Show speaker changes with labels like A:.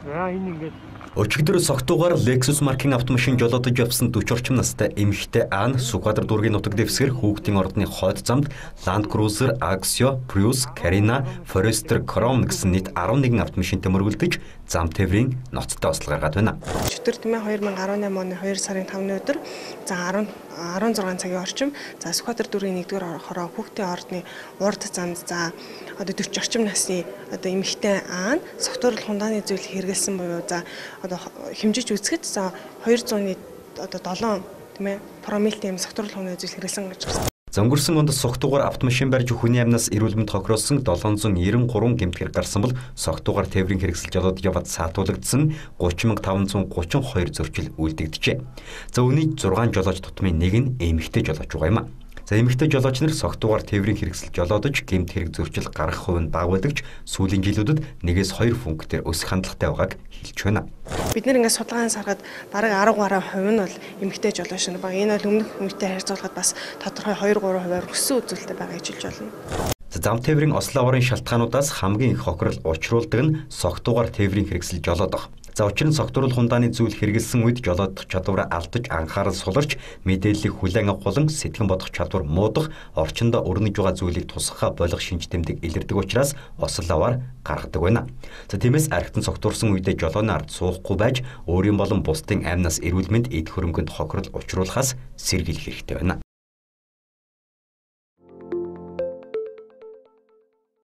A: За энэ ингээд
B: Өчигдөр согтуугаар Lexus маркийн автомашин жолоодож явсан 40 орчим настай эмэгтэй Ан Сүхбаатар дүүргийн нутаг дэвсгэр хүүхдийн ордны хойд замд Land Cruiser, Axio, Prius, Carina, Forester, Crown гэсэн нийт 11 автомашинтай мөргөлдөж зам тээврийн ноцтой осол гаргаад байна.
C: Өчигдөр тийм 2018 оны 2 сарын 5-ны өдөр за 10 16 цагийн орчим за Сүхбаатар дүүргийн 1-р хороо хүүхдийн ордны урд замд за одоо 40 орчим насны одоо эмэгтэй Ан согтууруулах хундааны зүйл хэрэглэсэн буюу за одоо хэмжиж үзэхэд за 200-ны одоо 7 тийм промиллтэй юм согтууруулах хундааны зүйл хэрэглэсэн гэж гарсан.
B: За өнгөрсөн онд согтуугаар автомашин барьж хүний амнаас эрүүл мэнд хохиросон 793 гэмтгэр гарсан бол согтуугаар тээврийн хэрэгсэл жолоодож яваад саатуулагдсан 30,532 зөрчил үлдэгджээ. За үүний 6 жолооч тутмын нэг нь эмэгтэй жолооч байгаа юм а. За эмэгтэй жолооч нар согтуугаар тээврийн хэрэгсэл жолоодож гэмт хэрэг зөрчил гаргах хувь нь бага байдаг ч сүүлийн жилүүдэд 1-2 функтээр өсөх хандлагатай байгааг хэлж байна.
C: Бид нэр ингээд судалгааны саргад бараг 10 гаруй хувь нь бол эмэгтэй жолооч нар баг. Энэ бол өмнөх үетэй харьцуулахад бас тодорхой 2 3 хувиар өссөн үзүүлэлттэй байгаа гэж хэлж болно.
B: Зам тээврийн осол аваарын шалтгаануудаас хамгийн их хохирол учруулдаг нь согтуугаар тээврийн хэрэгсэл жолоодох. За учир нь согтууруулах хундааны зүйл хэрэглэсэн үед жолоодох чадвараа алдаж анхаарал суларч мэдээллийг хүлээн авах болон сэтгэн бодох чадвар муудах, орчиндөө өрнөж байгаа зүйлийг тусгахаа болох шинж тэмдэг илэрдэг учраас осол аваар гаргадаг байна. За тиймээс архитан согтуурсан үедээ жолооны ард суухгүй байж өөрийн болон бусдын амнаас эрүүл мэнд эд хөрөнгөнд хохирол учруулахаас сэргийлэх хэрэгтэй байна.